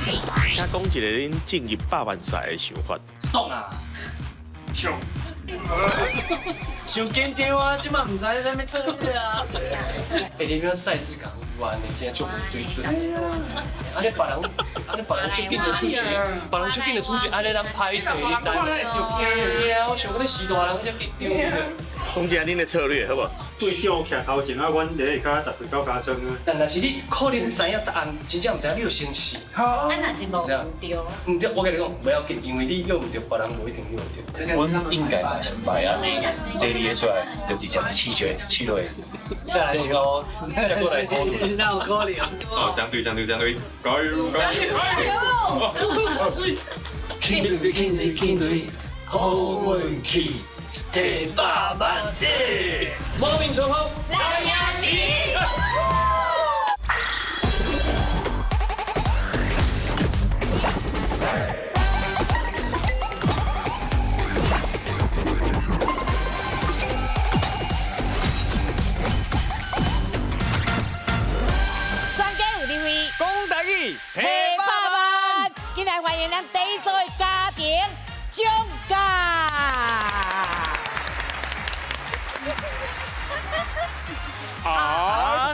請講一个恁進入百萬賽的想法。爽啊！跳！傷緊張啊！這馬毋知啥物做啊！欸，你講賽制講完的，真正足無水準。啊，你別人，啊你別人足緊就出去，別人足緊就出去，按呢咱歹勢，你知無？對啊，我想講你時大人遮緊張。講一下恁的策略好無？隊長徛頭前啊，阮佇下跤十歲九尻川啊。但若是你可能知影答案，真正毋知影，你就先試。啊，若是無毋對，毋對，我共你講，無要緊，因為你約毋著，別人無一定約著。阮應該嘛是歹啊，第二个出來就直接試一下，試落，再來是哦，再過來討論。哪有可能？哦，江隊江隊江隊，加油加油！輕隊輕隊輕隊，好運氣，提百萬的，亡命春風，來贏錢。全家有兩位，講台語，提百萬，進來歡迎咱第一組的家庭蔣家。啊！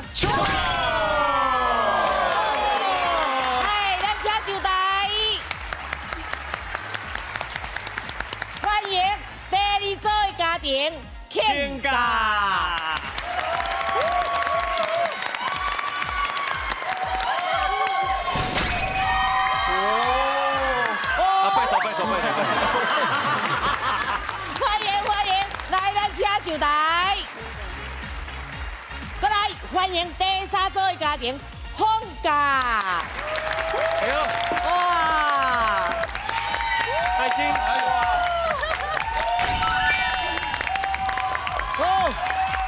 來，咱請上台，歡迎第二組的家庭慶家。啊，拜託拜託拜託！歡迎歡迎，來咱請上台。過來歡迎第三組的家庭洪家。哎呦，哇！開心。哦，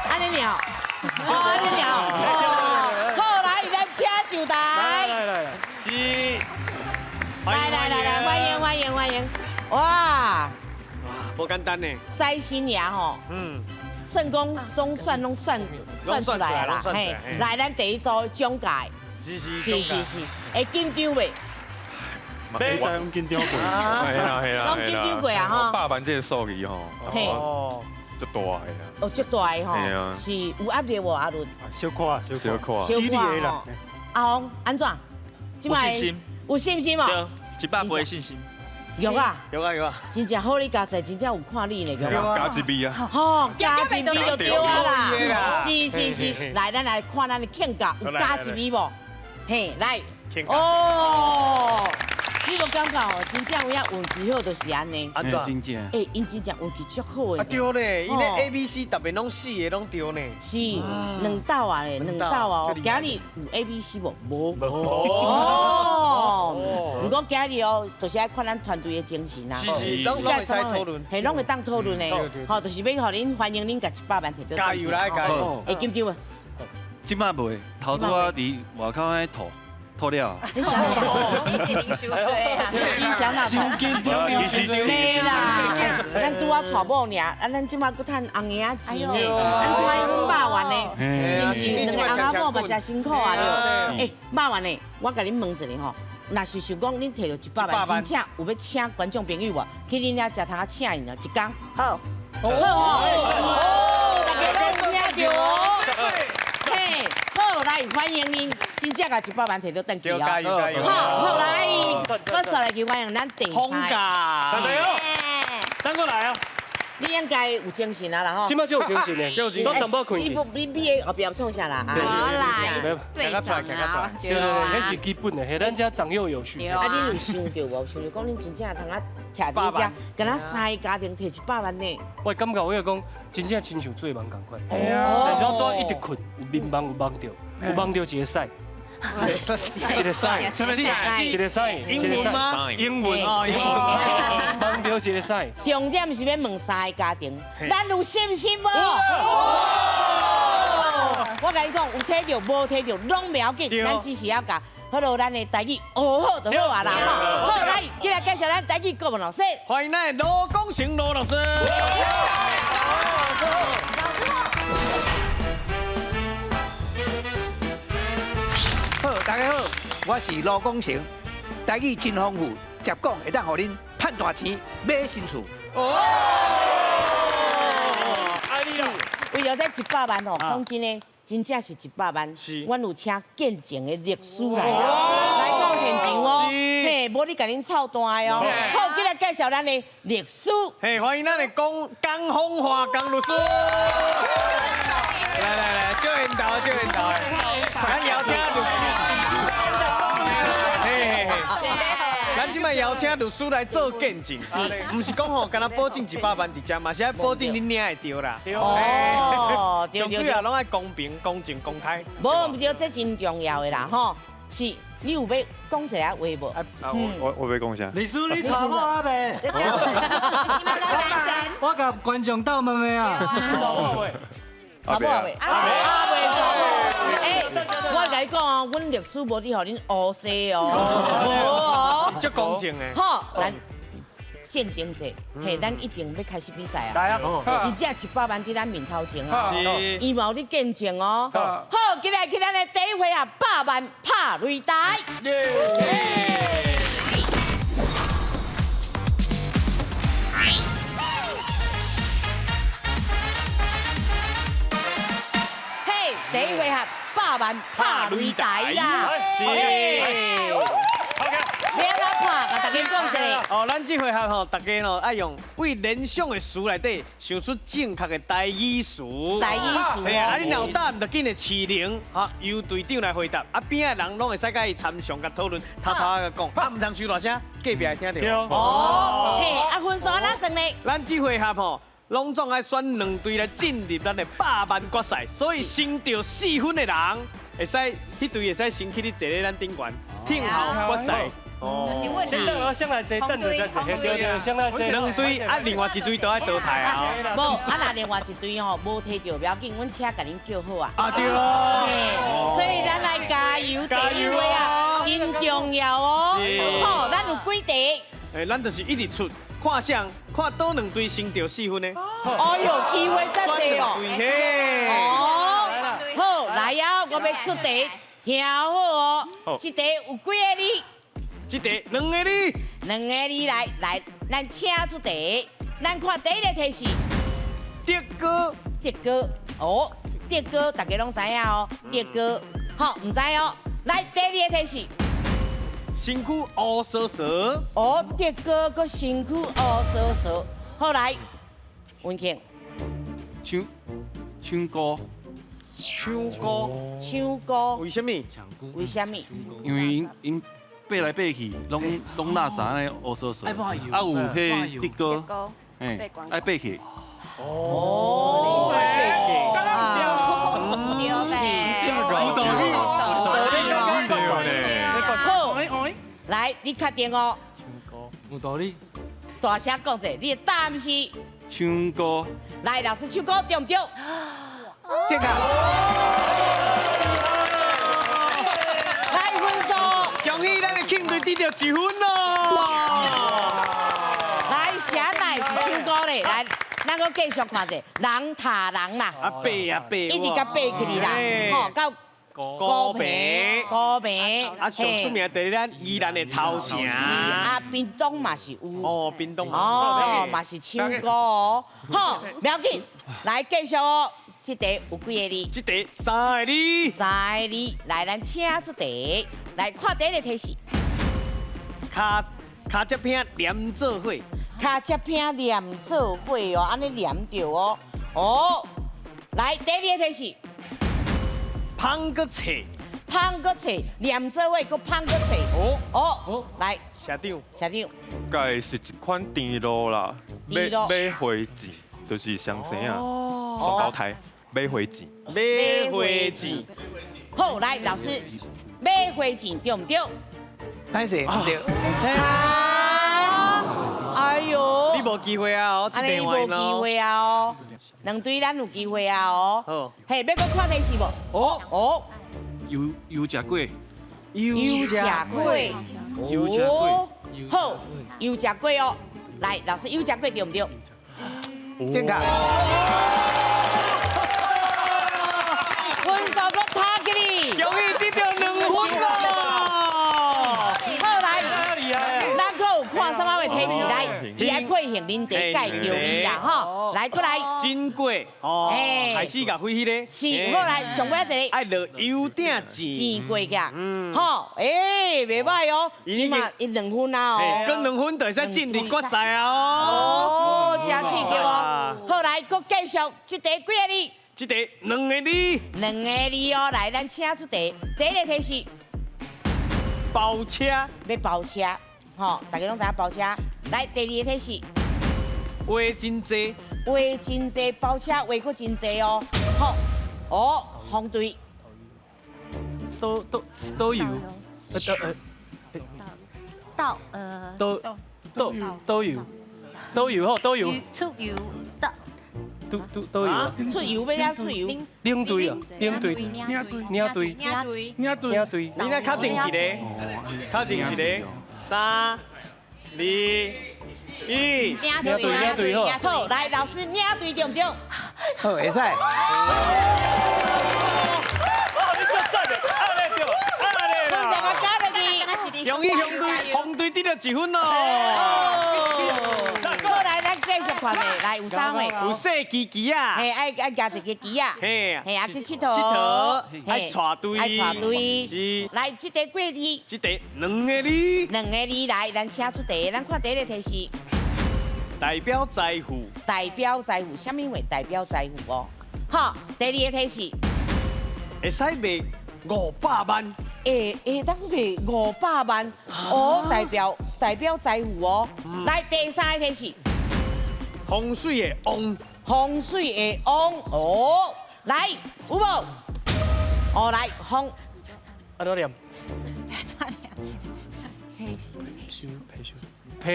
按呢爾，哦，按呢爾，好，來，咱請上台。來來來，是。來來來來，歡迎歡迎歡迎！哇，哇，無簡單呢。財神爺吼，算講總算攏算算出來啦，嘿，來，咱第一組蔣家，是是是是是，會緊張袂？你知攏緊張過？係啦係啦攏緊張過啊吼！百萬這個數字吼，嘿，足大的啊！哦，足大的吼，是有壓力無阿倫？小可小可，小可吼。阿紅按怎？有信心，有信心無？100倍信心。有啊，有啊有啊，真正好，你加勢真正有看你呢，對啊，加一味啊，吼，加一味就對啊啦，是是是，來，咱來看咱的慶家有加一味無？嘿，來，哦，你無感覺哦，真正有影運氣好就是按呢，按怎？真正，欸，𪜶真正運氣足好的。啊對咧，𪜶咧 A、B、C 特別攏四个攏對呢。是兩道啊咧，兩道啊，今日有 A、B、C 無？無。哦。毋過今日哦，就是愛看咱團隊的精神啦。是是，攏會使討論，嘿，攏會當討論的。好，就是欲予恁歡迎恁共100萬摕著。加油來加油！會緊張無？這擺袂，頭拄仔佇外口遐吐吐了。你啥？你是啉傷濟啊？你啥啦？傷緊張，袂啦，咱拄仔娶某爾，啊，咱這擺閣趁紅嬰仔錢呢，咱看伊阮肉圓呢，是毋是？兩个翁仔某嘛誠辛苦啊，對。欸，肉圓呢，我共恁問一下吼。若是想講恁摕著100萬，真正有欲請觀眾朋友無？去恁遐食通仔請𪜶哦，一工。好，好哦，大家攏有聽著哦。嘿，好，來歡迎恁，真正共100萬摕著轉去哦。加油加油！好，好來，我煞來去歡迎咱第三。三隊哦，等過來啊！你應該有精神啊啦吼！這擺就有精神的，攏淡薄困去。你不，你比後壁創啥啦？我來，隊長啊！對對對，彼是基本的，彼咱遮長幼有序。啊，你有想著無？想著講恁真正通啊，徛佇遮，敢若三个家庭摕100萬呢？我感覺我講，真正親像做夢仝款。但是我拄仔一直睏，有眠夢有夢著，有夢著一个屎。一个屎，什麼屎？一个屎，英文嗎？英文哦，英文。夢著一个屎。重點是欲問三个家庭，咱有信心無？我共你講，有摕著無摕著攏袂要緊，咱只是要共彼落咱的台語學好就好啊啦。好，來，進來介紹咱台語國文老師。歡迎咱羅功成羅老師。好，大家好，我是羅功成。台語真豐富，捷講會當予恁賺大錢買新厝。哦，愛你啊！為著這100萬吼，講真的，真正是100萬。阮有請見證的律師來啊，來到現場哦。嘿，無你共恁操蛋的哦。好，緊來介紹咱的律師。嘿，歡迎咱的江江風華江律師。來來來，就緣投，就緣投的，咱邀請律師。嘿嘿嘿。咱這擺邀請律師來做見證，毋是講吼，干焦保證100萬佇遮，嘛是愛保證恁領會著啦。哦，對上主要攏愛公平、公正、公開。無毋對，這真重要的啦，吼。是，你有欲講一下話無？啊，我欲講啥？律師，你娶某啊未？我共觀眾鬥問的啊。娶某未？娶某未？阿未娶某。欸，我共你講哦，阮律師無咧予恁烏西哦，無哦。足公正的。好，咱鑑定者，嘿，咱一定欲開始比賽啊！來啊！真正100萬佇咱面頭前啊！伊嘛有咧見證哦。好，今日去咱的第一回合百萬拍擂台。嘿，第一回合百萬拍擂台啦！是。欲按怎看？共大家講一下。哦，咱這回合吼，大家吼愛用為聯想的詞內底想出正確的台語詞。台語詞。嘿啊，你若有答案，就緊來飼靈，哈，由隊長來回答。啊，邊仔的人攏會使佮伊參詳、佮討論，偷偷仔講。啊，毋通傷大聲，隔壁會聽著。哦。嘿，啊，分數按怎算呢？咱這回合吼，攏總愛選兩隊來進入咱的百萬決賽，所以先得4分的人，會使，彼隊會使先去咧坐咧咱頂懸，聽候決賽。哦，先等，先來坐，等下再坐，對對，先來坐。兩隊啊，另外一隊都愛淘汰啊。無，啊，若另外一隊吼無提著不要緊，阮車共恁叫好啊。啊對。所以咱來加油，第一位啊，真重要哦。好，咱有幾題？欸，咱就是一直出，看誰，看佗兩隊先著4分的。哎呦，機會真濟哦。哦，好，來啊，我欲出題，聽好哦。這題有幾個字？這題兩個字，兩個字來來，咱請出題，咱看第一個提示，德哥，德哥，哦，德哥，大家攏知影哦，德哥，好，毋知哦，來第二個提示，身軀烏趖趖，哦，德哥閣身軀烏趖趖，好來，文慶，唱歌，唱歌，唱歌，為啥物？為啥物？因為𪜶爬來爬去，攏垃圾按呢烏趖趖，啊有彼的哥，嘿，愛爬去。哦，敢若對，對有道理，有道理。好，來，你確定哦？有道理。大聲講者，你的答案是？唱歌。來，老師唱歌對毋對？正確。來分數。恭喜咱的慶隊得著1分咯！來，啥來是唱歌咧？來，咱閣繼續看者，人踏人啦，啊爬啊爬，一直共爬起來啦，吼到高屏，高屏，啊上出名就是咱宜蘭的頭城，是啊，屏東嘛是有，哦，屏東，哦，嘛是唱歌哦，好，不要緊，來繼續哦。這題有幾個字？這題3個字。3個字，來，咱請出題，來看第一個提示。跤跤隻餅黏做伙。跤隻餅黏做伙哦，按呢黏著哦。哦，來第二個提示。芳閣冊。芳閣冊，黏做伙，閣芳閣冊。哦哦，來。社長。社長。該是一款甜露啦，馬花糋就是雙生啊，雙胞胎。馬花糋，馬花糋。好，來老師，馬花糋對毋對？歹勢，毋對。啊！哎喲，你無機會啊！哦，按呢你無機會啊！哦，兩隊咱有機會啊！哦，好，嘿，欲閣看電視無？哦哦，油食過，油食過，油食過，好，油食過哦。來，老師，油食過對毋對？正確。分數閣差起哩，恭喜得著2分咯！好來，提示來，伊愛配杏仁茶蓋著伊啦，吼，來過來。真過哦，開始共開彼个。是，好來，上尾一个。愛落油鼎煎。煎過個，吼，欸，袂䆀哦，起碼伊2分啊哦。閣2分就會使進入決賽啊哦。哦，真刺激哦。好來，閣繼續，這題幾個字？這題2個字。2個字哦，來，咱請出題。第一個提示。包車。欲包車，吼，大家攏知影包車。來，第二個提示。話真濟。話真濟，包車話閣真濟哦。好，哦，紅隊。都有。到都有，都有吼，都有。出油到。都有。出油欲怎出油？领队啊，领队，领队，领队，领队，领队。你来敲定一个，敲定一个，3、2、1。领队，领队好。好，來老師領隊對毋對？好，會使。哇，你足讚的，按呢對，按呢啦。加落去。恭喜紅隊，紅隊得著1分哦。過來，咱繼續看的，來有啥話？有細機機啊，嘿，愛舉一个機仔，嘿，嘿啊去𨑨迌，𨑨迌，愛帶隊，愛帶隊，是。來，這題幾个字？這題2個字。2個字來，咱請出題，咱看第一个提示。代表財富。代表財富，啥物話代表財富哦？好，第二個提示。會使賣500萬。會當賣500萬，哦，代表財富哦。來，第三个提示。風水的旺，風水的旺哦，來有無？哦，來風。按怎念？批批修批修批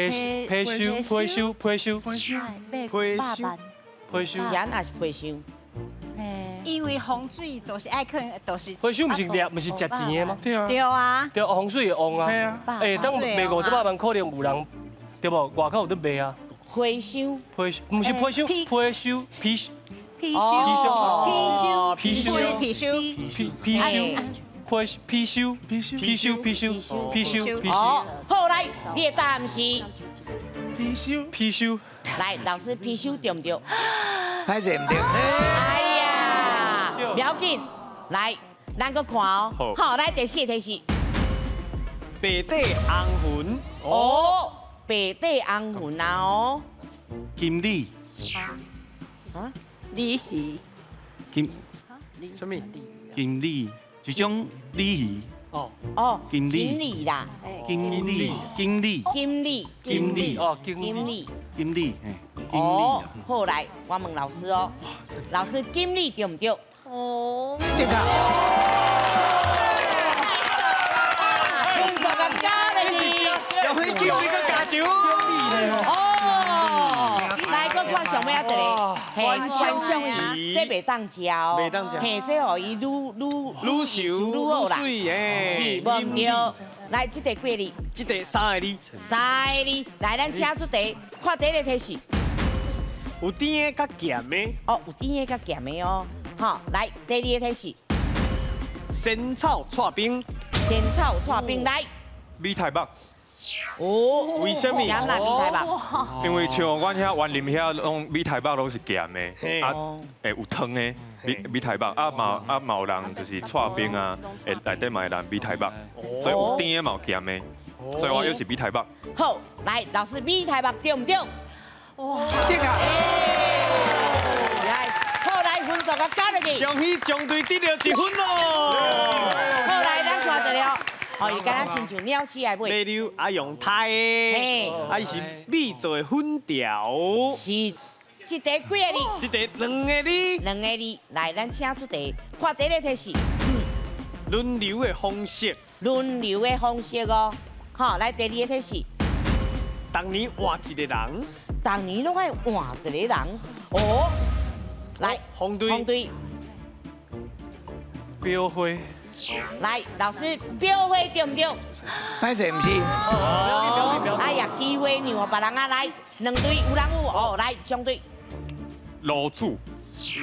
修批修批修批修，是按那是批修？因為風水都是愛看，都是。批修毋是掠，毋是食錢的嗎？對啊。對啊。對，風水的旺啊。欸，當賣50萬，可能有人對無？外口有咧賣啊。批修，批修，毋是批修，批修，批修，批修，批修，批修，批修，批修，批修，批修，批修，批修，批修。好，來，你的答案是批修，批修。來，老師批修對毋對？歹勢毋對。哎呀，不要緊，來，咱閣看哦。好，來第四個提示。白底紅雲。哦。白底紅雲啊哦，金鯉啊，鯉魚，金，啥物？金鯉，一種鯉魚。哦哦，金鯉鯉啦，金鯉，金鯉，金鯉，金鯉哦，金鯉，金鯉，嘿，哦，好來，我問老師哦，老師金鯉對毋對？哦，正確。分數共加落去。又去金鯉閣加油。哦，來，閣看上尾仔一個，嘿，觀賞魚，這袂當食哦，袂當食，嘿，這予伊愈愈愈熟愈好啦，是，無毋對。來，這題幾个字？這題3個字。3個字，來，咱請出題，看第一個提示。有甜的佮鹹的。哦，有甜的佮鹹的哦。好，來，第二個提示。仙草剉冰。仙草剉冰，來。米苔目。哦，為什麼？啥啦米苔目？因為像阮遐員林遐攏米苔目攏是鹹的，啊，會有湯的米苔目，啊嘛啊嘛有人就是剉冰啊，會內底嘛會淋米苔目，所以有甜的嘛有鹹的，所以我猶是米苔目。好，來，老師米苔目對毋對？哇，正確。來，好來分數共加落去。恭喜將隊得著1分咯！好來，咱看著了。哦，伊敢若親像鳥鼠來買。馬溜啊，用刣的，啊伊是米做的粉條。是，這題幾個字？這題2個字。2個字，來，咱請出題，看第一個提示。輪流的方式。輪流的方式哦，好，來第二個提示。逐年換一個人。逐年攏愛換一個人，哦。來，紅隊。紅隊。標花。來，老師，標花對毋對？歹勢毋是。哎呀，機會讓予別人啊來，兩隊有人有哦，來將隊。爐主。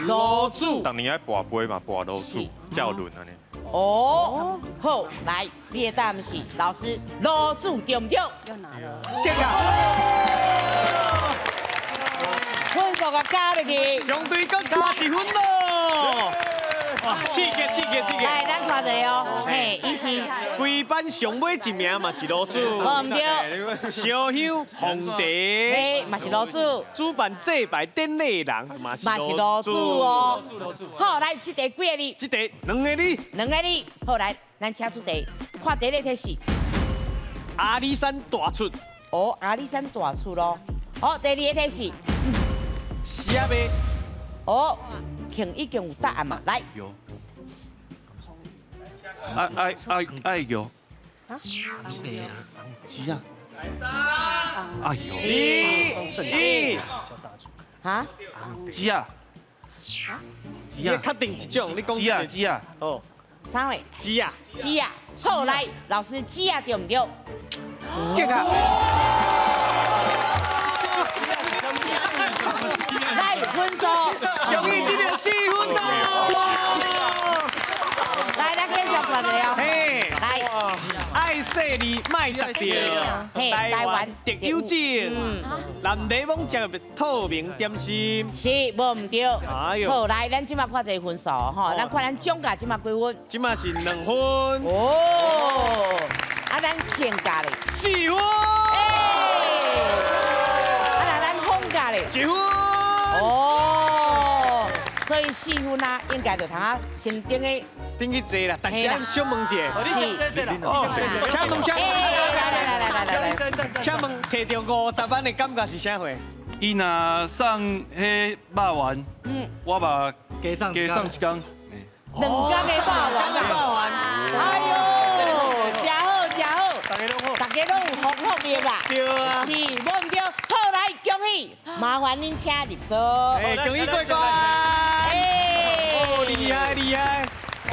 爐主。逐年愛跋杯嘛，跋爐主，照輪按呢。哦，好，來，你的答案是老師卤煮對毋對？正確。分數共加入去，相對閣加一分咯。哇，刺激刺激刺激！來，咱看一下哦，嘿，伊是規班上尾一名嘛是卤煮，無毋對，燒香紅茶，嘿，嘛是卤煮，主辦祭拜典禮的人嘛是滷煮哦。好，來，這題幾个字？這題兩个字，兩个字。好，來，咱請出題，看第一個題是阿里山大出。哦，阿里山大出咯。好，第二个題是死啊袂。哦，已經有答案嘛？來。有。愛愛愛愛有。是啊。哎呦。一。哈？雞啊。你確定一種？你講雞啊雞啊。哦。三位。雞啊。雞啊。好，來，老師雞啊對毋對？正確。來，分數。恭喜得到4分咯！來，咱繼續看一下哦。嘿，來，愛細膩，莫執著。台灣特有種，南泥罔食的透明點心。是，無毋對。哎呦。好，來，咱這馬看一個分數吼，咱看咱總價這馬幾分？這馬是2分。哦，啊，咱慶價咧？4分。啊，那咱放假咧？1分。哦，所以4分啊，應該就通啊先頂個頂去坐啦。但是咱小問一下，哦，請問請問，來來來來來來，請問摕著50萬的感覺是啥貨？伊若送彼肉圓，我嘛加送一工。兩工的肉圓啊！哎呦，真好真好，大家攏好，大家攏有福福力啦。對啊，是，無毋對。好，來，恭喜，麻煩恁請入座。哎，恭喜過關。哎，哦，厲害厲害。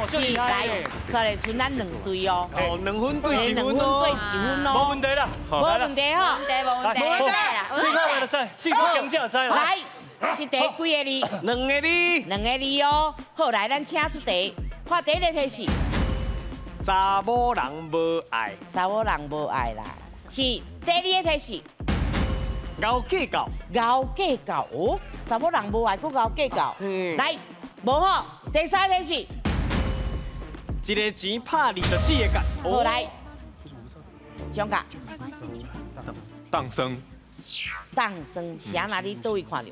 是，來，再來剩咱兩隊哦。哦，2分對1分2分對1分哦。無問題啦，無問題吼。無問題，無問題。試看就知，試看兼才就知啦。來，這題幾个字？兩個字。兩個字哦。好，來，咱請出題，看第一个題是。查某人無愛。查某人無愛啦。是，第二個題是。𠢕計較。𠢕計較哦，查某人無愛，閣𠢕計較。來，無好。第三題是。一个錢拍24个結。好，來，獎價。當生。當生，啥那你佗位看著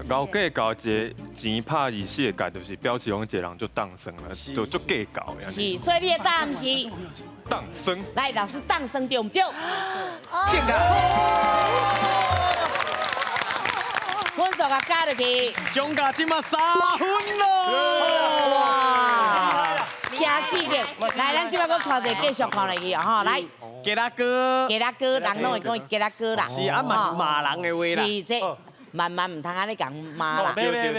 ？𠢕計較一个錢拍24个結，就是表示講一个人就當生了，就足計較的。是，所以你的答案是當生。來，老師當生對毋對？正確。分數共加入去。總共這馬3分咯。哇！真刺激！來，咱這擺閣看一个，繼續看落去吼。來，雞仔哥，雞仔哥，人攏會講雞仔哥啦。是啊，嘛是罵人的話啦。是這。慢慢毋通按呢共罵啦。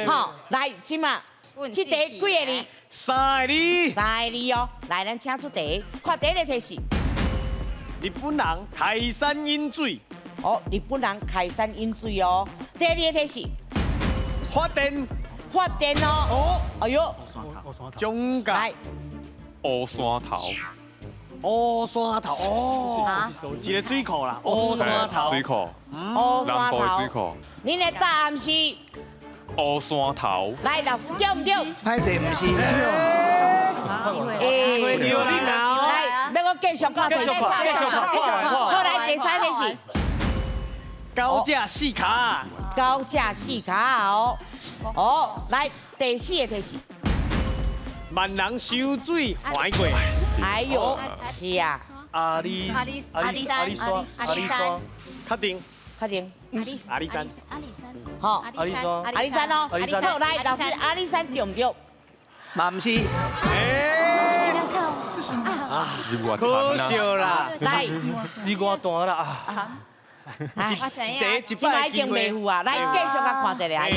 好，來，這馬，這題幾个字？3个字。3个字哦。來，咱請出題，看第一个題是。日本人開山飲水。哦，日本人開山飲水哦。第二个題是。發電。發電哦。哦。哎呦。總價。來。烏山頭。烏山頭哦，一个水庫啦，烏山頭。水庫。烏山頭。水庫。恁的答案是？烏山頭。來，老師對毋對？歹勢，毋是。欸，來，欲閣繼續看，繼續看，繼續看。好，來，第三題是。高架四跤。高架四跤哦。哦，來，第四个題是。萬人收水橫過。哎呦，是啊。阿里阿里阿里山阿里山，確定。確定。阿里山。阿里山。好。阿里山。阿里山哦。阿里山。好，來，老師，阿里山對毋對？嘛毋是。哎。啊，可惜啦。來。日外大啦啊。第一這擺已經袂赴啊，來繼續佮看一下。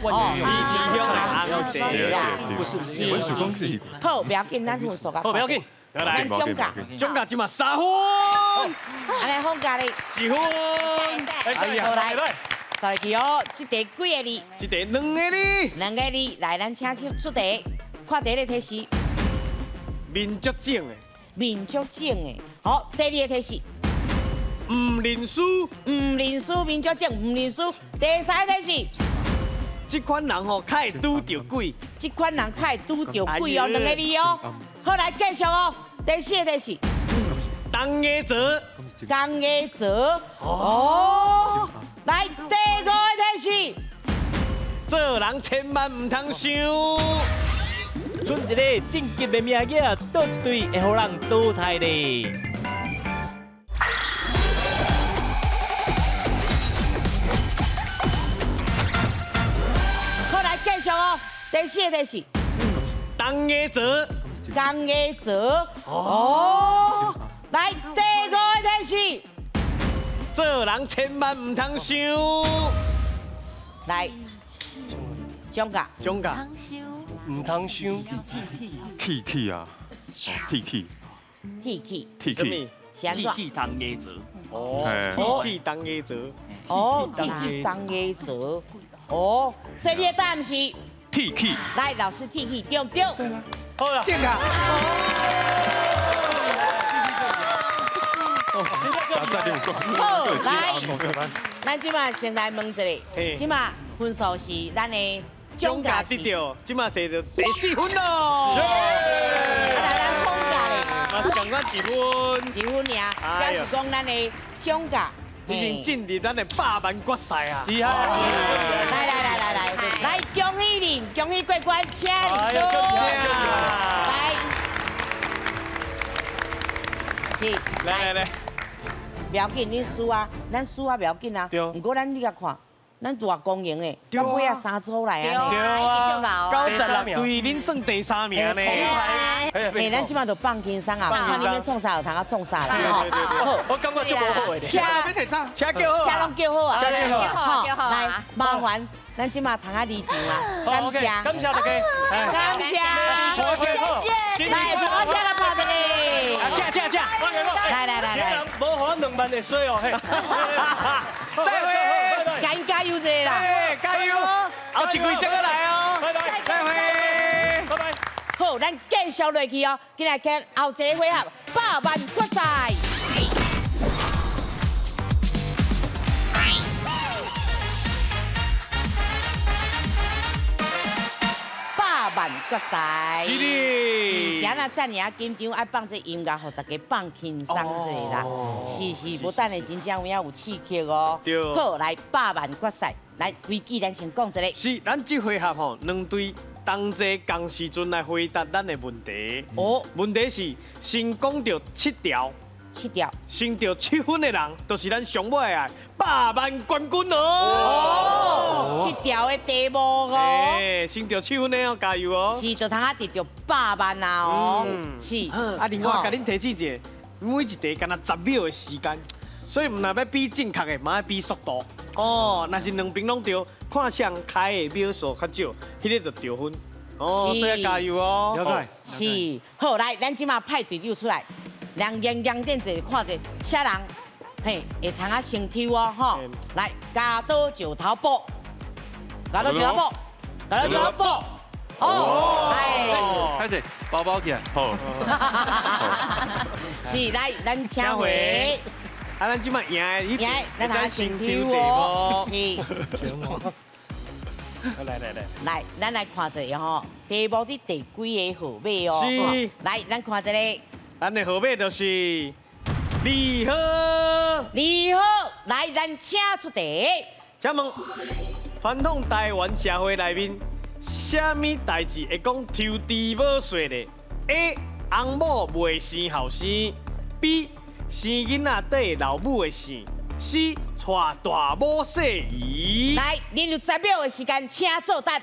哦，是啦，不是不是，好，不要緊，咱分數較好，不要緊，咱總價，總價這馬3分，按呢放假咧，1分，好來，再來去哦，這題幾个字？這題2个字，2个字，來，咱請出題，看題咧提示。面足肿的。面足肿的。好，第二个提示。毋认输。毋认输，面足肿，毋认输。第三个提示。這款人吼，較會拄著鬼。這款人較會拄著鬼哦，兩個字哦。好，來繼續哦。第四個提示。東家澤。東家澤。哦。來，第五個提示。做人千萬毋通想。剩一个晉級的名額，佗一隊會予人淘汰咧？好，來繼續哦。第四個提示。東家澤。東家澤。哦。來，第五個提示。做人千萬毋通想。來，獎價。獎價。毋通想。鐵齒啊，鐵齒。鐵齒。鐵齒。鐵齒東家澤。哦，鐵齒東家澤。哦，鐵齒東家澤。哦，所以你的答案是？鐵齒。來，老師鐵齒對毋對？好啦。正確。好，來，咱這馬先來問一下，這馬分數是咱的總價得著，這馬摕著第四分咯。啊，來咱總價咧，嘛是仝款一分，一分爾，表示講咱的總價已經進入咱的百萬決賽啊！厲害！來來來來來，來恭喜恁，恭喜過關，請入座。來，是，來來來。不要緊，你輸啊，咱輸啊不要緊啊。毋過咱你共看，咱偌光榮咧，到尾啊三組來啊。對啊，96隊，恁算第三名呢。欸，咱這馬就放輕鬆啊，看你欲創啥就通啊創啥啦。對對對，我感覺足無好的。車車叫好，車攏叫好啊。車叫好，來麻煩，咱這馬通啊離場啊。感謝，感謝大家，感謝，謝謝，來，破車來拍一个。啊，車車車，來來來來，無予我2萬會衰哦，嘿。再會，趕加油者啦！加油！後一季再閣來哦。拜拜，再會，拜拜。好，咱繼續落去哦，今日看後一个回合百萬決賽。百萬決賽。是的。是啥啊？遮爾仔緊張，愛放這音樂，予大家放輕鬆一下啦。是是，無等下真正有影有刺激哦。對。好，來百萬決賽，來規矩咱先講一下。是，咱這回合吼，兩隊同齊仝時陣來回答咱的問題。哦。問題是先講著七條。七條。先著7分的人，就是咱上尾的百萬冠軍哦。哦。七條的題目哦。欸，先著7分的哦，加油哦。是，就通啊得著100萬啊哦。是。啊，另外共恁提醒一下，每一題敢若10秒的時間，所以毋若欲比正確的，嘛愛比速度。哦，若是兩邊攏著，看誰開的秒數較少，彼个就著分。哦，所以加油哦。了解。是，好，來，咱這馬派隊友出來。人贏贏點者看者，啥人嘿會通啊先抽哦吼！來，鉸刀石頭布，鉸刀石頭布，鉸刀石頭布，哦，來，開始，包包起來，好，是來，咱請回，啊，咱這馬贏的，贏，咱通先抽哦，是，來來來，來，咱來看一下吼，題目是第幾個號碼哦？是，來，咱看一下。咱的號碼就是2號。2號，來，咱請出題。請問，傳統台灣社會內面，啥物代誌會講抽豬母稅咧？A. 翁某袂生後生；B. 生囡仔缀老母的姓；C. 娶大某细姨。來，恁有10秒的時間，請作答。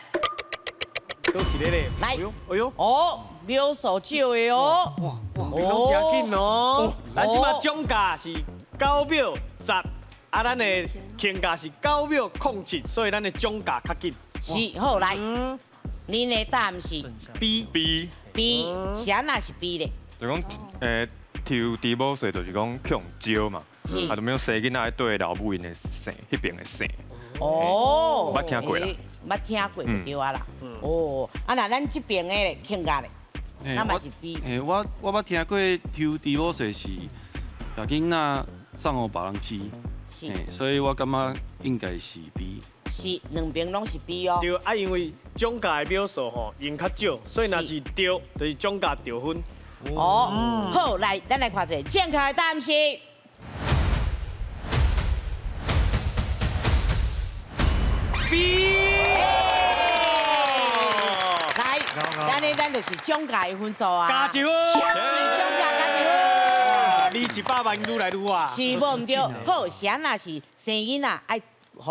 佗一个咧？來，哎呦，哦，秒數少的哦。哇哇，攏誠緊哦。咱這馬總價是9秒10，啊，咱的輕價是9秒07，所以咱的總價較緊。是，好來，恁的答案是 B B B，是按怎是 B 咧？就講，抽豬母稅就是講去予招嘛，啊，就免生囡仔對老母𪜶的姓，彼邊的姓。哦，捌聽過啦，捌聽過就對啊啦。哦，啊那咱這邊的咧，親家咧，那嘛是 B。嘿，我捌聽過抽豬母稅是共囡仔送予別人吃，嘿，所以我感覺應該是 B。是兩邊攏是 B 哦。對，啊，因為總價的秒數吼用較少，所以若是對，就是總價得分。哦，好，來，咱來看一下正確的答案是 B。來，咱就是總價的分數啊。加一分。是總價加一分。你100萬愈來愈啊。是無毋對，好，是按若是生囡仔愛。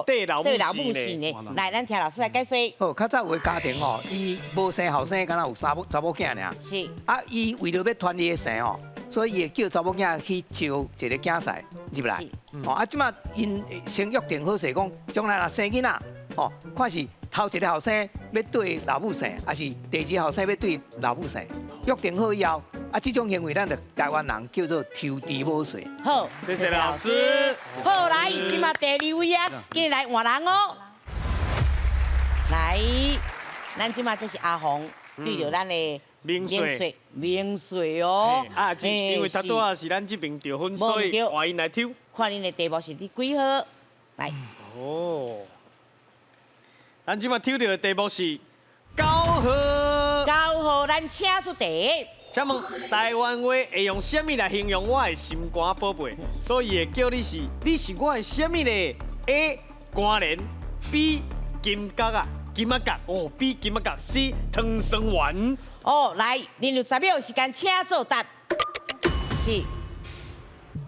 對老母生呢，來，咱聽老師來解說。好，較早有的家庭吼，伊無生後生，敢若有查某囝爾。是。啊，伊為了欲傳伊的姓吼，所以伊會叫查某囝去招一個囝婿入來。吼，啊，這馬𪜶先約定好勢，講將來若生囡仔，吼，看是頭一個後生欲對老母姓，還是第二個後生欲對老母姓，約定好以後。啊，這種行為咱就台灣人叫做抽豬母稅。好，謝謝老師。好，來，這馬第二位啊，緊來換人哦。來，咱這馬這是阿紅對著咱的免稅，免稅哦。啊，因為頭拄仔是咱這邊得分，所以換𪜶來抽。看恁的題目是佇幾號？來。哦。咱這馬抽著的題目是9號。9號，咱請出題。請問台灣話會用啥物來形容我的心肝寶貝？所以會叫你是，你是我的啥物呢？A. 肝蓮，B. 金角啊，金仔角哦，B. 金仔角，C. 糖酸丸。哦，來，恁有10秒時間，請作答。是。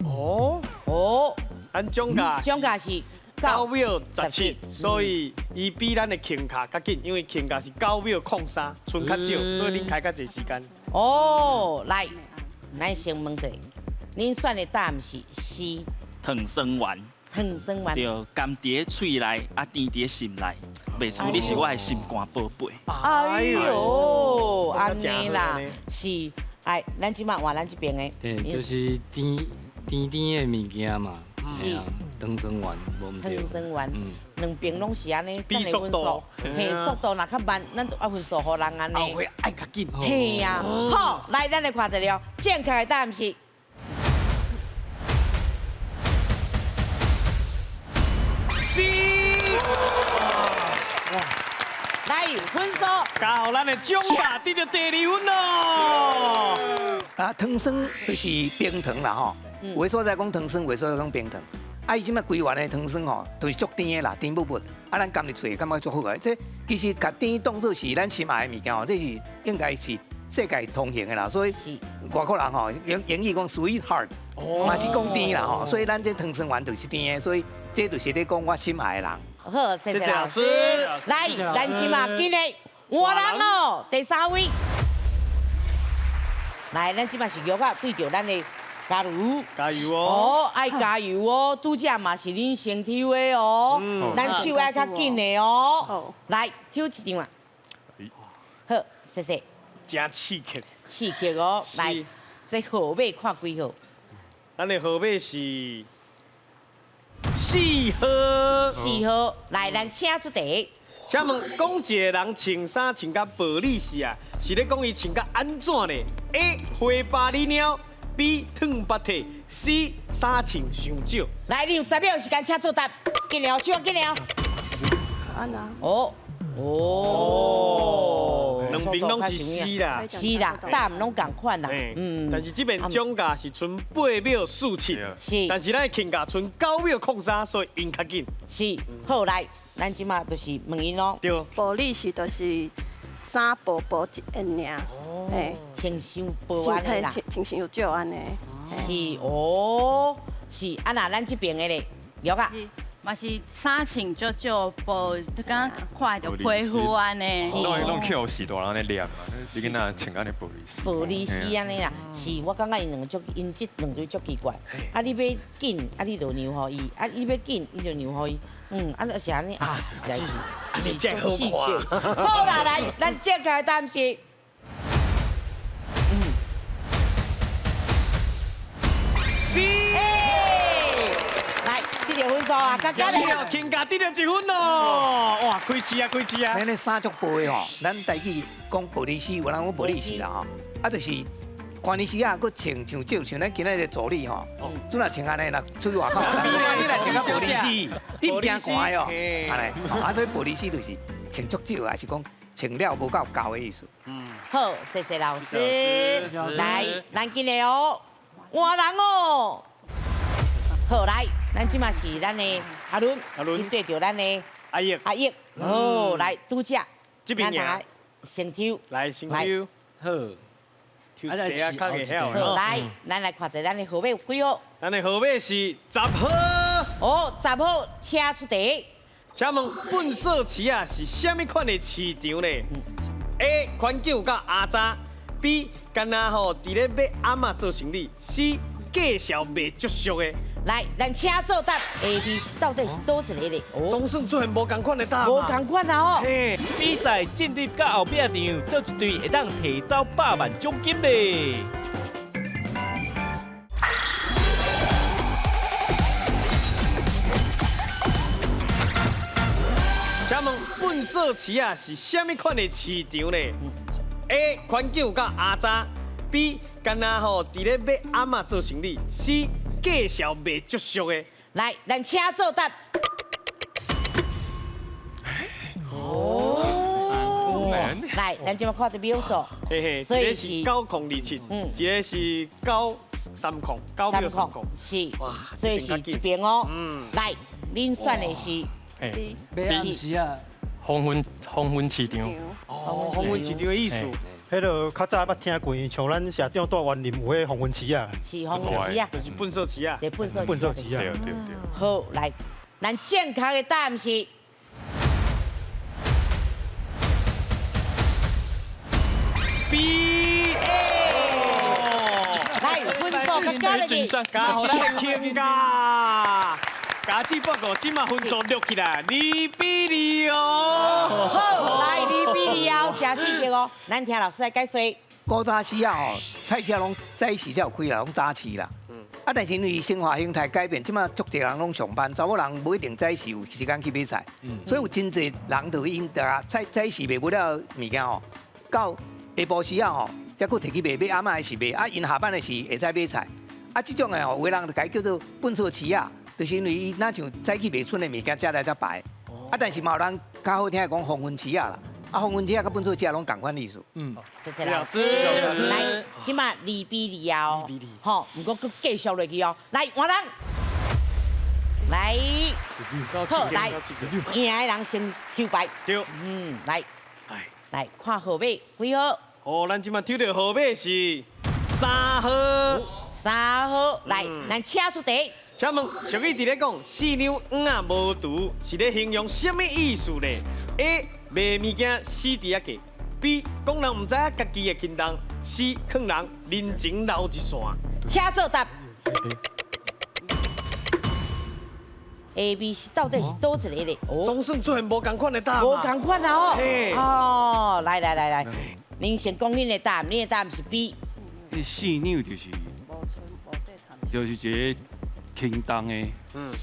哦。哦。咱總價。總價是9秒17，所以伊比咱的輕卡較緊，因為輕卡是9秒03，賰較少，所以恁開較濟時間。哦，來，咱先問者，恁選的答案是 C。糖酸丸。糖酸丸。對，甘佇个喙內，啊甜佇个心內，袂輸你是我的心肝寶貝。哎喲，按呢啦，是，哎，咱這馬換咱這邊的。對，就是甜甜甜的物件嘛。是。糖酸丸，無毋對。糖酸丸，兩邊攏是按呢，比速度，嘿，速度若較慢，咱就愛分數予人按呢。後愛較緊。嘿呀，好，來，咱來看一下，正確的答案是 C。哇，來分數，交咱的獎吧，得著第二分咯。啊，糖酸就是冰糖啦吼，有的所在講糖酸，有的所在講冰糖。啊，伊這擺規園的糖酸吼，都是足甜的啦，甜不不。啊，咱含入喙，感覺足好個。這其實共甜當做是咱心愛的物件吼，這是應該是世界通行的啦。所以外國人吼，英語講 sweetheart，嘛是講甜啦吼。所以咱這糖酸丸就是甜的，所以這就是咧講我心愛的人。好，謝謝老師。來，咱這馬今日換人哦，第三位。來，咱這馬是玉仔對著咱的。加油！加油哦！哦，愛加油哦！拄才嘛是恁先抽的哦，咱手愛較緊的哦。來，抽一張啊！好，謝謝。真刺激！刺激哦！來，這號碼看幾號？咱的號碼是4號。4號，來，咱請出題。請問，講一個人穿衫穿甲暴力是啊，是咧講伊穿甲按怎呢？A. 花巴里貓。B 褪腹体，C 衫穿伤少。來，你有10秒時間，請作答。緊了，手緊了。安那？哦哦，兩邊攏是 C 啦，是啦，答案攏仝款啦。嗯，但是這邊總價是賰8秒47，是，但是咱的輕價賰9秒03，所以𪜶較緊。是，好來，咱這馬就是問𪜶咯。對。玻璃是就是。衫薄薄一爾，嘿，穿傷薄按呢啦，穿傷少按呢。是哦，是啊，那咱這邊的咧，玉仔，嘛是衫穿少少薄，就敢看著皮膚按呢。攏捡時大人咧念啊，你囡仔穿按呢玻璃絲。玻璃絲按呢啦，是我感覺𪜶兩個足，𪜶這兩對足奇怪。啊，你欲緊，啊你就讓予伊；啊，你欲緊，你就讓予伊。嗯，啊，就是按呢啊，實在是。你真好看。好啦，來，咱正確的答案是。 C。來，這個分數啊，較高咧。輕價得著1分咯，哇，開始啊，開始啊。咱那衫足薄的吼，咱台語講玻璃絲，有人講玻璃絲啦吼。啊，就是寒暝时啊，阁穿像少，像咱今仔日的助理吼，阵若穿按呢，若出去外口，你若穿较无利死，你毋惊寒哦，按呢，啊，所以无利死就是穿足少，还是讲穿了无够够的意思。好，谢谢老师。来，咱今日哦，换人哦。好，来，咱这马是咱的阿伦，阿伦对著咱的阿益，阿益。好，来，拄则，这边赢，先抽，来先抽，好。好，来，咱来看一下咱的号码有几号？咱的号码是10号。哦，10号，请出题。请问粪扫市啊是啥物款的市场呢？A. 环境有够阿杂，B. 干焦吼伫咧买暗仔做生意，C. 介绍卖足俗的。来，咱请作答，A、B 到底是佗一个咧？总算出现无仝款的答案。无仝款啊！哦。比赛进入到后壁场，佗一队会当提走100万奖金咧。请问粪扫市啊是啥物款的市场呢？A. 环境有够阿杂，B. 干焦吼伫咧买暗仔做生意，C. 介绍卖足俗的。来，咱请作答。哦，来，咱这马看著秒数，嘿嘿，一个是9027，一个是930，9.30，是，所以是这边哦。来，恁选的是 B，是啊，黄昏市场。哦，黄昏市场的意思。彼个较早捌听过，像咱社长住员林有彼黄昏市啊，是黄昏市啊，就是粪扫市啊，对，粪扫粪扫市啊，对对对。好，来，咱正确的答案是 B。来，分数加入去，加予咱的亲家。加子报告，这马分数录起来，2比2哦。好，来2比2哦，真刺激哦。咱听老师来解说。古早时啊吼，菜市拢早市才有开啦，拢早市啦。啊，但是因为生活形态改变，这马足济人拢上班，查某人无一定早市有时间去买菜，所以有真济人就因啊早早市卖不了物件吼，到下晡时啊吼，才阁提去卖，买暗仔的时卖，啊，𪜶下班的时会使买菜。啊，这种的吼，有的人就共伊叫做粪扫市啊。就是因为伊若像早起卖剩的物件，才来才排。啊，但是嘛有人较好听的讲黄昏市仔啦，啊，黄昏市仔佮粪扫市仔拢仝款意思。嗯，谢谢老师。来，这马2比2哦，吼，毋过阁继续落去哦。来，换人。来，好，来，赢的人先抽牌。对。嗯，来，来看号码几号？哦，咱这马抽著号码是3号。3号，来，咱请出题。请问俗语伫咧讲四两黄仔无除，是咧形容什么意思呢？A. 卖物件死伫遐价，B. 讲人毋知影家己的轻重，C. 劝人人情留一线。请作答。A、B、C 到底是佗一个咧？总算出现无仝款的答案。无仝款啊！哦，哦，来来来来，恁先讲恁的答案，恁的答案是 B。彼四两就是一个轻重的，嗯，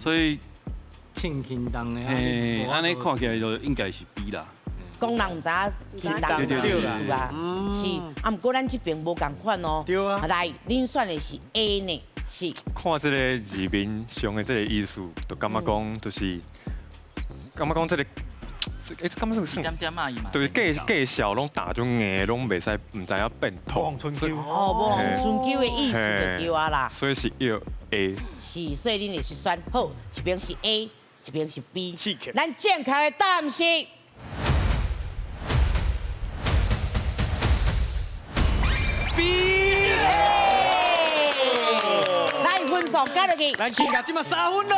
所以称轻重的，嘿，按呢看起来就应该是 B 啦。讲人毋知影轻重的意思啊，是啊，毋过咱这边无仝款哦。对啊。来，恁选的是 A 呢？是。看这个字面上的这个意思，就感觉讲就是，感觉讲这个，欸，感觉算点点啊伊嘛。就是介绍拢打种硬，拢袂使，毋知影变通。春秋。哦，无春秋的意思就对啊啦。所以是要 A。是，所以恁就是选好，一边是 A，一边是 B。咱正确的答案是 B。来分数加落去。咱起价这马3分咯。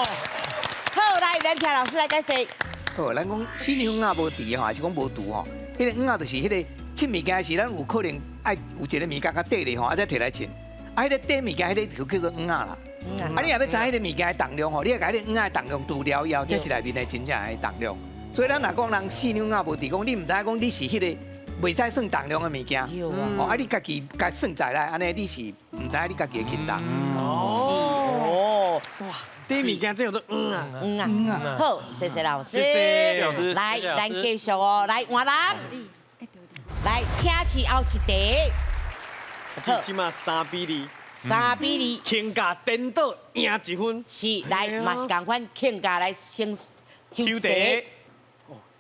好，来，咱请老师来解释。好，咱讲四两黄仔无甜吼，还是讲无除吼？彼个黄仔就是彼个称物件时，咱有可能爱有一个物件较短咧吼，啊再提来称。啊，彼个短物件，彼个就叫做黄仔啦。啊，你若欲知彼个物件的重量吼，你爱共彼个黄仔的重量除了以后，才是内面的真正的重量。所以咱若讲人四两黄仔无甜，讲你毋知影讲你是彼个袂使算重量的物件。哦，啊，你家己共算在内，按呢你是毋知影你家己的轻重。哦，哇。这物件这叫做黄啊，黄啊，好，谢谢老师，谢谢老师，来，咱继续哦，来换人。來，請飼後一題。這馬3比2。3比2。親家顛倒贏一分。是，來嘛是仝款，親家來先抽一題。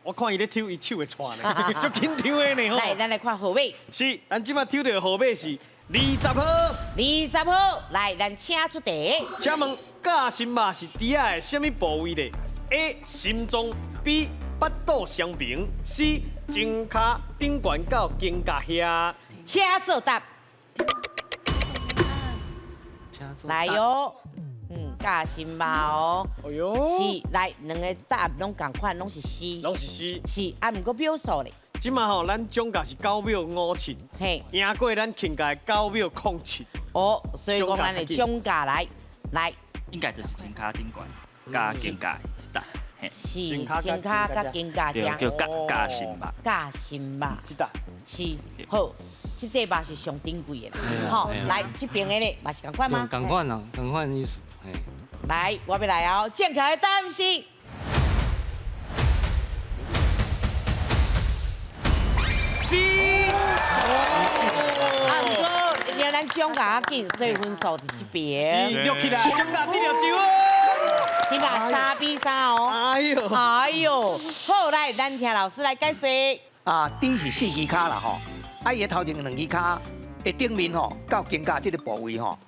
我看伊咧抽，伊手會颤呢，足緊張的呢吼。來，咱來看號碼。是，咱這馬抽著的號碼是20號。20號，來，咱請出題。請問夾心肉是豬仔的啥物部位咧？A. 心臟，B. 腹肚雙邊，C. 前跤頂懸到肩胛遐。請作答。來喲，夾心肉哦。哎喲。是，來，兩个答案攏仝款，攏是 C。攏是 C。是，啊，毋過秒數咧。這馬吼，咱總價是9秒57，嘿，贏過咱親家的9秒07。哦，所以講咱的總價來，來，應該就是前跤頂懸佮肩胛的，嘿，是前跤佮肩胛對，叫夾夾心肉。夾心肉，這搭是好，這塊肉是上珍貴的啦，吼，來這邊的咧嘛是仝款嗎？仝款啦，仝款意思，嘿。來，我欲來哦，正確的答案是。啊，毋過因為咱獎價較緊，所以分數佇這邊。是，錄起來，獎價得著招哦。這馬3比3哦。哎喲，哎喲，好，來，咱聽老師來解說。啊，豬是四支跤啦吼，啊，伊的頭前兩支跤的頂面吼，到肩胛這个部位吼，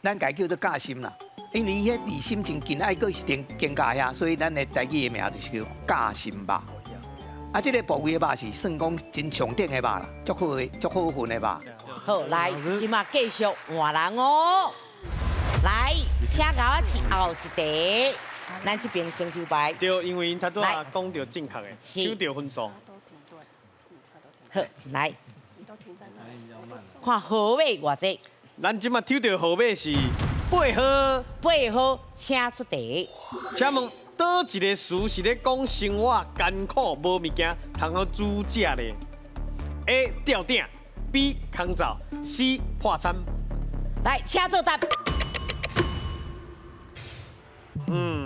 咱家叫做夾心啦。因為伊彼離心真近，愛閣是肩胛遐，所以咱的台語的名就是叫夾心肉。啊，這个部位的肉是算講真上等的肉啦，足好的、足好份的肉。好，來，這馬繼續換人哦。來，請共我飼後一題，咱這邊先抽牌。對，因為𪜶頭拄仔講著正確的，搶著分數。好，來，看號碼偌濟。咱這馬抽著號碼是8號。8號，請出題。請問佗一个詞是咧講生活艱苦無物件通好煮食咧？A. 吊鼎，B. 空灶，C. 破餐。來，請作答。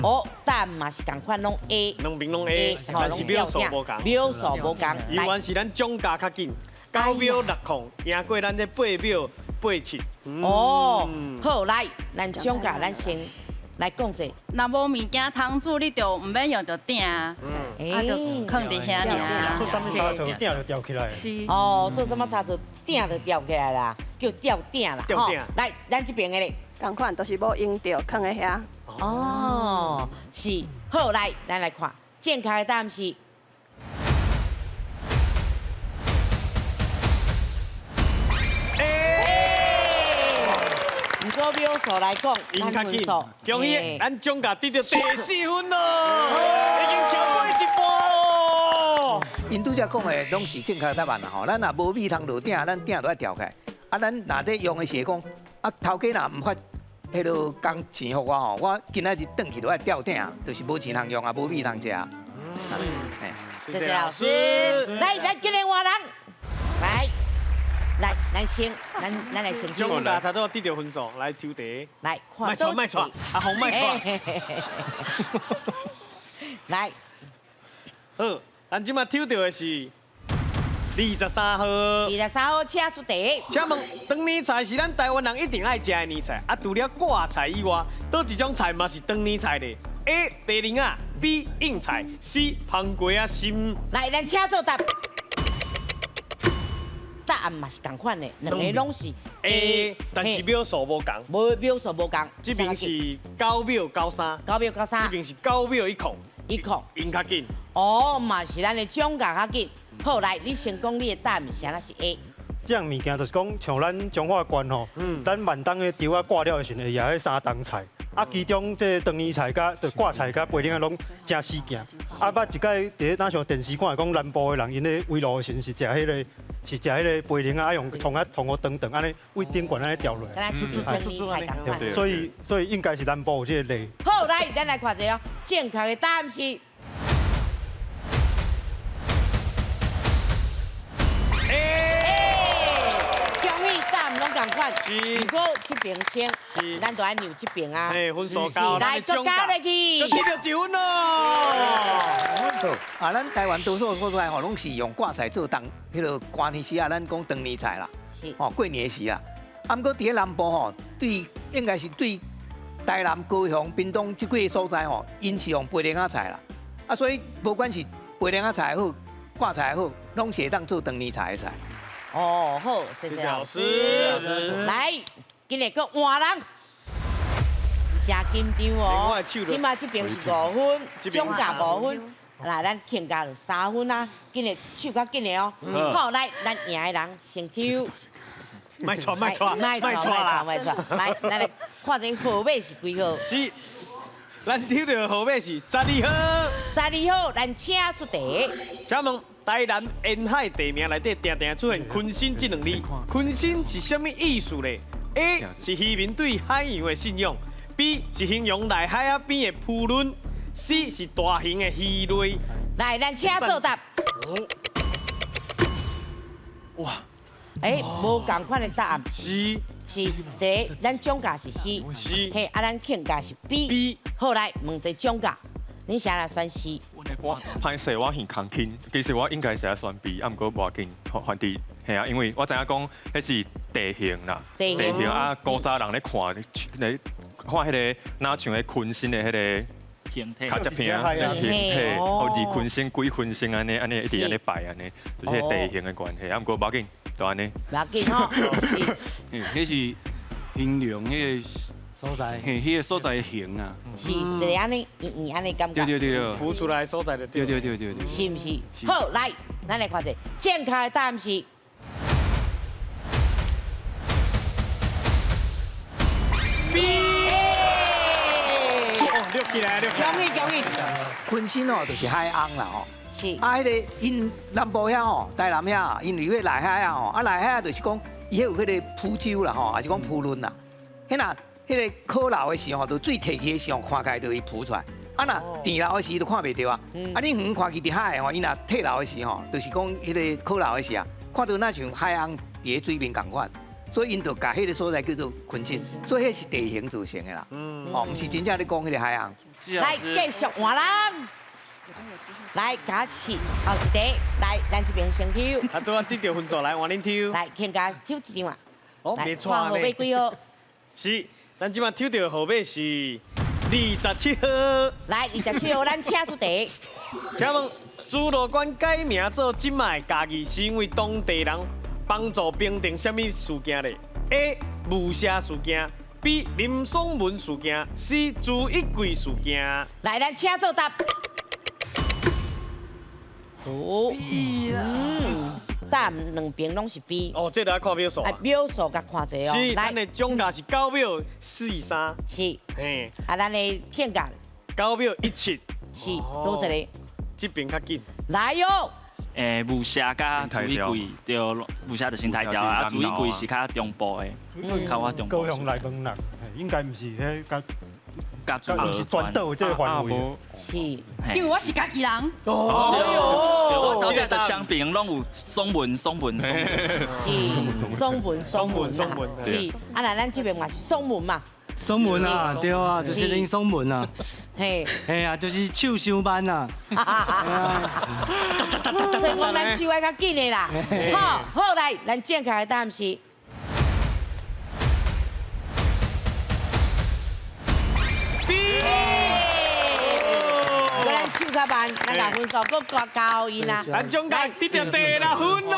哦，答案嘛是仝款，攏 A。兩邊攏 A，但是秒數無仝。秒數無仝。猶原是咱獎價較緊，9秒60，贏過咱這8秒87。哦，好，來，咱獎價咱先來講者。若無物件通煮，你就毋免用著鼎，啊就囥佇遐爾。做啥物插座鼎就吊起來。是。哦，做啥物插座鼎就吊起來啦，叫吊鼎啦。吊鼎。來，咱這邊的咧。仝款都是無用著，囥佇遐。哦，是。好，來，咱來看正確的答案是。毋過秒數來講，𪜶較緊，恭喜咱總價得著第4分咯，已經超過一半咯。𪜶拄才講的攏是正確答案啦吼，咱若無米通落鼎，咱鼎就愛吊起來。啊，咱若咧用的是講，啊頭家若毋發彼落工錢予我吼，我今仔日轉去就愛吊鼎，就是無錢通用啊，無米通食。謝謝老師，來來，今日換人，來。來，咱先，咱來先。獎價頭拄得著分數，來抽題。來，莫錯莫錯，阿紅莫錯。來，好，咱這馬抽著的是23號。23號，請出題。請問，長年菜是咱台灣人一定愛食的年菜，啊，除了掛菜以外，佗一種菜嘛是長年菜咧？A. 白龍仔，B. 硬菜，C. 芳瓜仔心。來，咱請作答。答案嘛是仝款的，兩个攏是 A，但是秒數無仝。無秒數無仝。這邊是9秒93。9秒93。這邊是9秒10。 10。𪜶較緊。哦，嘛是咱的獎價較緊。好，來，你先講你的答案是啥？是 A。這樣物件就是講，像咱彰化縣吼，咱萬東的稻仔掛了的時陣，會攑彼三冬菜。啊，其中這長年菜佮就掛菜佮白龍仔攏誠死行。啊，捌一擺佇咧當上電視看，講南部的人𪜶咧圍爐的時陣是食彼个，是食彼个白龍仔，啊用創啊創予長長，按呢為頂懸按呢掉落來。所以應該是南部有這个例。好，來，咱來看一下哦，正確的答案是。恭喜答案攏仝款，款。是。不过這邊先，咱就愛讓這邊啊。嘿，分數高，來，閣加落去。閣得到1分咯。啊，咱台灣多數所在吼，攏是用掛菜做當，彼个過年時啊，咱講長年菜啦，吼過年的時啊。啊，毋過佇咧南部吼，對應該是對台南、高雄、屏東這幾个所在吼，𪜶是用白蓮仔菜啦。啊，所以無管是白蓮仔菜也好，掛菜也好，攏是會當做長年菜的菜。哦，好，謝謝老師。來，今日閣換人，誠緊張哦。這馬這邊是5分，總共5分。來，咱慶加就3分啊，今日手較緊的哦。好，來，咱贏的人先抽。莫錯，莫錯，莫錯啦，莫錯。來，咱來看這號碼是幾號？是，咱抽到號碼是12號。12號，咱請出題。請問台南沿海地名內底定定出現“鯤鯓”這兩字，鯤鯓是啥物意思咧？A 是漁民對海洋的信仰，B 是形容內海仔邊的浮輪，C 是大型的魚類。來，咱請作答。哇！哎，無仝款的答案。是是，這咱總價是 C，嘿，啊，咱慶價是 B。B。好，來問一下總價，你啥來選 C？我歹勢，我耳空輕，其實我應該是愛選 B，啊，毋過無要緊，反正嘿啊，因為我知影講彼是地形啦，地形啊，古早人咧看，咧看彼个，若像彼鯤鯓的彼个形體，較側片啊，形體，哦，二鯤鯓、幾鯤鯓按呢，按呢一直按呢擺按呢，就是彼地形的關係，啊，毋過無要緊。就按呢，無要緊吼，是。彼是形容彼个所在，嘿，彼个所在的形啊。是，一个按呢，圓圓按呢感覺。對對對，浮出來所在的。對對對對對。是毋是？好，來，咱來看者，正確的答案是 B。哦，掠起來，掠起來。恭喜恭喜。鯤鯓哦，就是海翁啦吼。是。啊，彼个𪜶南部遐吼，台南遐，因為彼內海啊吼，啊內海啊就是講，伊彼有彼个浮洲啦吼，還是講浮輪啦。彼若彼个可老的時候，就水退去的時候，看起來就會浮出來。啊若甜老的時就看袂著啊。啊你遠看去佇海的吼，伊若退老的時吼，就是講彼个可老的時啊，看到若像海翁佇咧水面仝款，所以𪜶就共彼个所在叫做鯤鯓，所以彼是地形造成的啦。哦，毋是真正咧講彼个海翁。來，繼續換人。來，加四，後一題，來，咱這邊先抽。啊，拄仔得著分數來換恁抽。來，先共抽一張啊。哦，袂錯號碼幾號？是，咱這擺抽著號碼是27號。來，27號，咱請出題。請問，諸羅關改名做這擺的嘉義，是因為當地人幫助平定啥物事件咧？A. 霧社事件，B. 林爽文事件，C. 朱一貴事件。來，咱請作答。哦，答案兩邊攏是 B。哦，這就愛看秒數。啊，秒數共看者哦。是，咱的總價是9.43。是。嘿。啊，咱的欠價。9.17。是，多一个。這邊較緊。來喲。欸，霧社佮朱一貴，對，霧社就先抬掉啊，朱一貴是較中部的，較我中部。高雄內門人，應該毋是彼佮。毋是全島這个範圍。是，因為我是家己人。哦，我頭先在雙邊攏有爽文、爽文、爽文。是，爽文、爽文、爽文。是，啊，那咱這邊嘛是爽文嘛。爽文啊，對啊，就是恁爽文啊。嘿。嘿啊，就是手傷慢啊。所以講咱手愛較緊的啦。好，好來，咱正確的答案是。咱手較慢，咱共分數閣加予𪜶啊！咱總共得著第6分咯。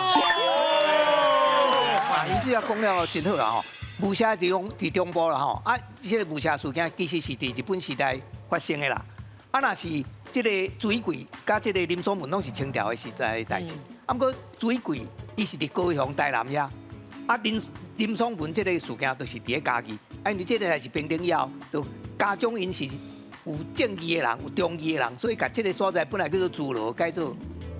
啊，𪜶這講了真好啦吼，霧社佇中部啦吼，啊，這个霧社事件其實是佇日本時代發生的啦。啊，若是這個朱一貴佮這个林爽文攏是清朝的時代的代誌，啊，毋過朱一貴伊是佇高雄、台南遐，啊，林爽文這个事件就是佇咧嘉義，啊，因為這个代誌平定以後，就家長𪜶是有正義的人，有忠義的人，所以共這个所在本來叫做諸羅，改做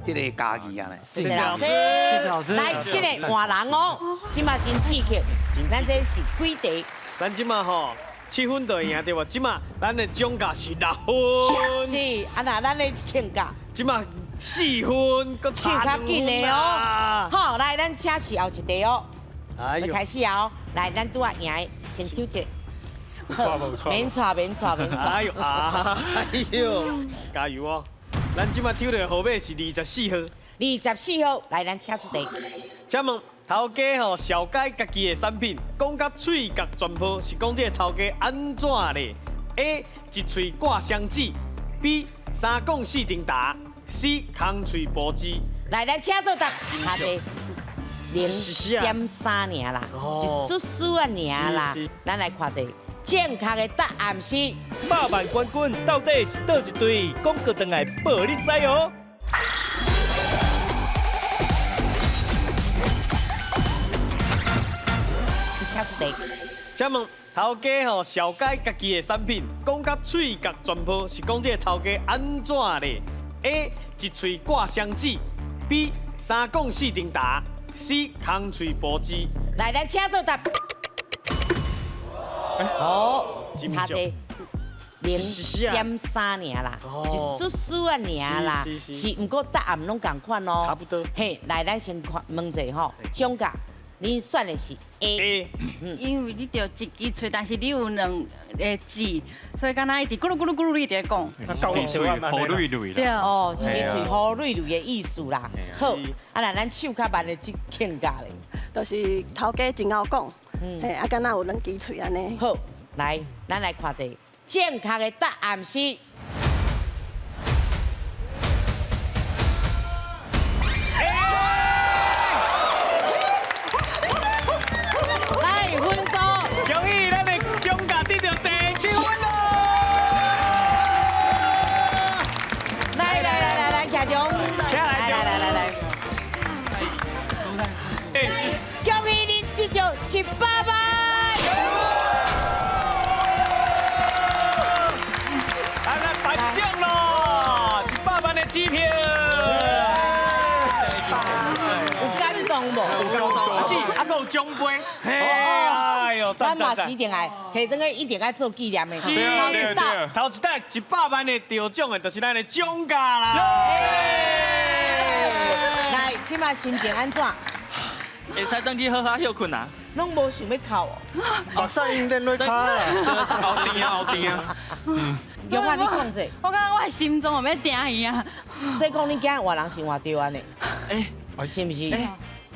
這个嘉義啊。謝謝老師，謝謝老師。來，這个換人哦，這馬真刺激。咱這是幾題？咱這馬吼7分就贏對無？這馬咱的總價是6分。是，啊那咱的慶價？這馬4分，閣差較緊的哦。好，來，咱請示後一題哦。要開始啊！來，咱拄仔贏的先抽一個。免錯，免錯，免錯。哎呦，哎呦，加油哦！咱這擺抽到的號碼是24號。24號，來，咱請出題。請問頭家吼紹介家己的產品，講甲喙角全破，是講這個頭家按怎咧？A 一喙掛雙子，B 三講四重答，C 空喙布子。來，咱請作答，下題0.3爾啦，一絲絲啊爾啦。咱來看者正確的答案是。百萬冠軍到底是佗一隊？廣告轉來報你知哦。請出題。請問頭家吼紹介家己的產品，講甲喙角全破，是講這個頭家按怎咧？A 一喙掛雙子，B 三講四重答，C 空喙布子。來，咱請作答。好，差者0.3爾啦，一絲絲啊爾啦，是，毋過答案攏仝款哦。差不多。嘿，來，咱先看問者吼，獎價。你選的是 A，因為你著一支喙，但是你有兩個字，所以敢若一直咕嚕咕嚕咕嚕一直講。一支喙好蕊蕊對哦，一支喙好蕊蕊的意思啦。好，啊那咱手較慢的這欠價咧，就是頭家真𠢕講，嘿，啊敢若有兩支喙按呢。好，來，咱來看者正確的答案是。100萬！来来颁奖咯，100萬的机票。有感動無？有感動。啊，閣有獎杯。哎呦，咱嘛是一定愛，提轉去一定愛做紀念的。是，頭一代100萬的得獎的，就是咱的獎價啦。來，這擺心情按怎？會使轉去好好歇睏啊！攏無想欲哭哦。目屎已經練落跤啦。好甜啊，好甜啊！玉啊，你講者。我感覺我的心臟有欲定去啊。所以講你驚換人先換著按呢？是毋是？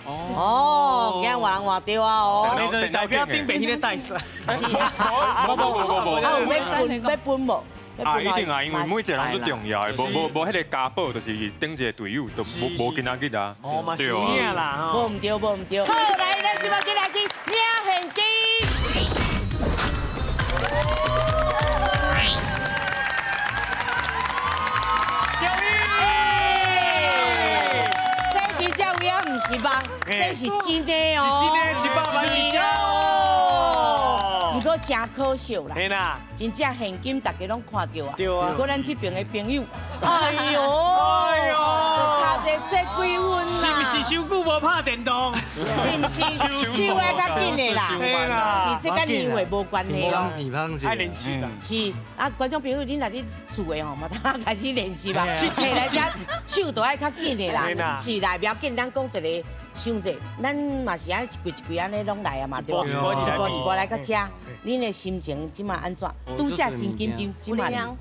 哦，驚換人換著啊哦。你代表頂邊彼個帶是。無無無無無。啊，有欲分欲分無？啊，一定啊，因為每一個人都重要的，無彼個家寶，就是頂一個隊友，都無今仔日啊。對啊。無毋對，無毋對。好，來，咱這擺緊來去領現金。這真正有影，毋是夢，這是真的哦。是真的，100萬一張。毋過真可惜啦，真正現金大家攏看著啊。對啊。毋過咱這邊的朋友，哎喲，哎喲，差這這幾分啦。是毋是傷久無拍電動？是毋是手愛較緊的啦？是這佮年歲無關係哦。愛練習啦。是啊，觀眾朋友，恁若佇厝的吼，嘛通開始練習吧。來遮手都愛較緊的啦。是啦，不要緊，咱講一個。想者，咱嘛是按一櫃一櫃按呢攏來啊嘛，對無？一步一步來到遮，恁的心情這馬按怎？拄才真緊張，這馬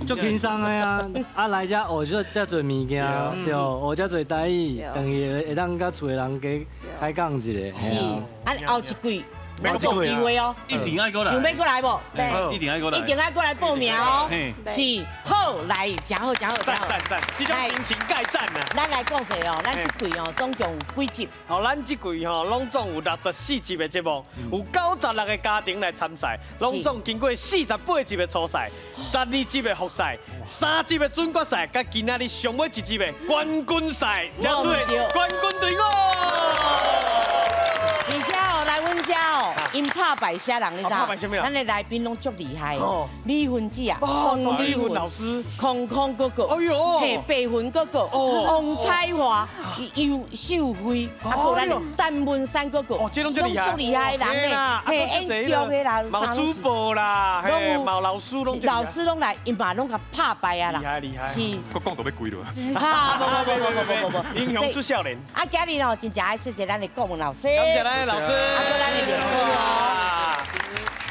足輕鬆的啊！啊來遮學遮濟物件，對，學遮濟台語，轉去會當佮厝的人加開講一下。是，啊後一季。咱有機會哦，一定愛過來，想欲過來無？一定愛過來，一定愛過來報名哦。是，好，來，真好，真好，讚讚讚，這種精神蓋讚啊！咱來講者哦，咱這季哦總共有幾集？好，咱這季吼攏總有64集的節目，有96個家庭來參賽，攏總經過48集的初賽、12集的複賽、3集的準決賽，佮今仔日上尾一集的冠軍賽，才出的冠軍隊伍。而且哦，來阮遮哦，𪜶拍敗啥人你知？咱的來賓攏足厲害，李芬姊啊，黃美芬老師，空空哥哥，哎喲，嘿，白雲哥哥，王彩華，游秀慧，啊，閣咱的陳文山哥哥，哦，這攏足厲害人呢，嘿，演劇的啦，嘛有主播啦，攏有，嘛有老師攏老師攏來，𪜶嘛攏共拍敗啊啦。厲害厲害。是。閣講到欲跪落。哈，無無無無無無無。英雄出少年。啊，今日哦，真正愛謝謝咱的顧問老師。感謝咱的老師。啊，閣咱的律師哦。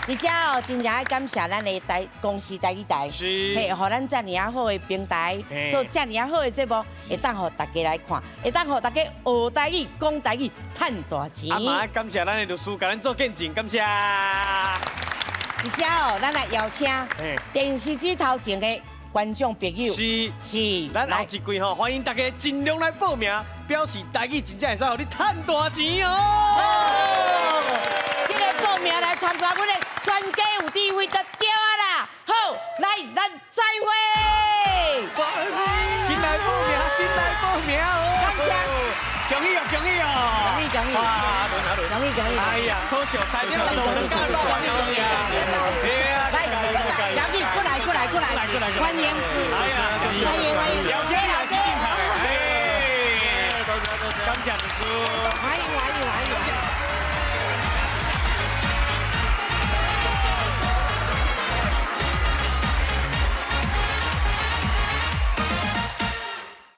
而且哦，真正愛感謝咱的台公視台語台，嘿，予咱遮爾仔好的平台，做遮爾仔好的節目，會當予大家來看，會當予大家學台語、講台語、賺大錢。啊嘛，愛感謝咱的律師，共咱做見證，感謝。而且哦，咱來邀請電視機頭前的觀眾朋友，是是，咱後一季吼，歡迎大家盡量來報名，表示台語真正會使予你賺大錢哦。這個報名來參加阮的全家有智慧就對啊啦。好，來，咱再會。緊來報名，緊來報名哦！感謝。恭喜哦，恭喜哦！恭喜恭喜！恭喜恭喜！哎呀，可惜差點就兩家百萬了。來，姚記過來過來過來，歡迎，歡迎歡迎，謝老師。